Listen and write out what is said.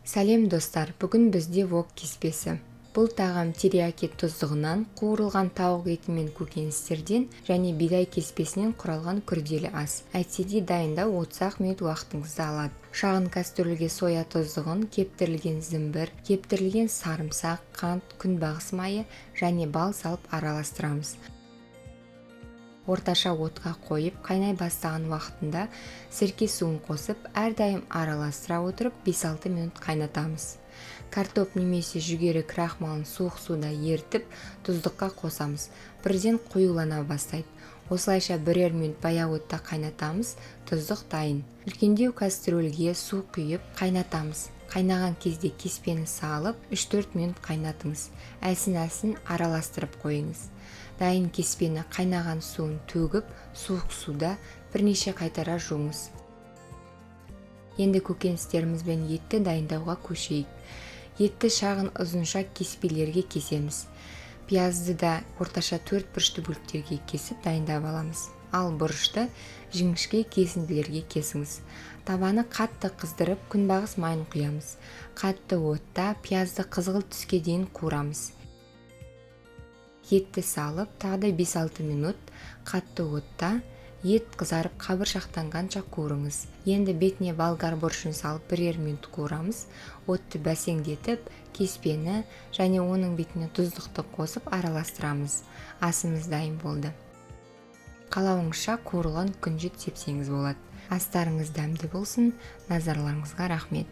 Сәлем, достар! Бүгін бізде вок кеспесі. Бұл тағам терияки тұздығынан, қуырылған тауық еті мен көкөністерден және бидай кеспесінен құралған күрделі ас. Әйтсе де, дайындау 30-ақ минут уақытыңызды алады. Шағын кастрюльге соя тұздығын, кептірілген зімбір, кептірілген сарымсақ, қант, күнбағыс майы және бал салып араластырамыз. Орташа отқа қойып, қайнай бастаған уақытында сірке суын қосып, әрдайым араластыра отырып, 5-6 минут қайнатамыз. Картоп немесе жүгері крахмалын суық суда ерітіп, тұздыққа қосамыз. Бірден қоюлана бастайды. Осылайша бірер минут баяу отта қайнатамыз. Тұздық дайын. Үлкендеу кастрюльге су құйып, қайнатамыз. Қайнаған кезде кеспені салып, 3-4 минут қайнатыңыз. Әлсін-әлсін араластырып қойыңыз. Дайын кеспені қайнаған суын төгіп, суық суда бірнеше қайтара жуыңыз. Енді көкөністеріміз бен етті дайындауға көшейік. Етті шағын ұзынша кеспелерге кесеміз. Пиязды да орташа төрт бұрышты бөліктерге кесіп, дайындап аламыз. Ал бұрышты жіңішке кесінділерге кесіңіз. Табаны қатты қыздырып, күнбағыс майын құямыз. Қатты отта пиязды қызғылт түске дейін қуырамыз. Етті салып, тағы да 5-6 минут қатты отта ет қызарып, қабыршақтанғанша қуырыңыз. Енді бетіне болгар бұрышын салып, бірер минут қуырамыз. Отты бәсеңдетіп, кеспені және оның бетіне тұздықты қосып, араластырамыз. Асымыз дайын болды. Қалауыңызша қуырылған күнжіт сепсеңіз болады. Астарыңыз дәмді болсын! Назарларыңызға рахмет!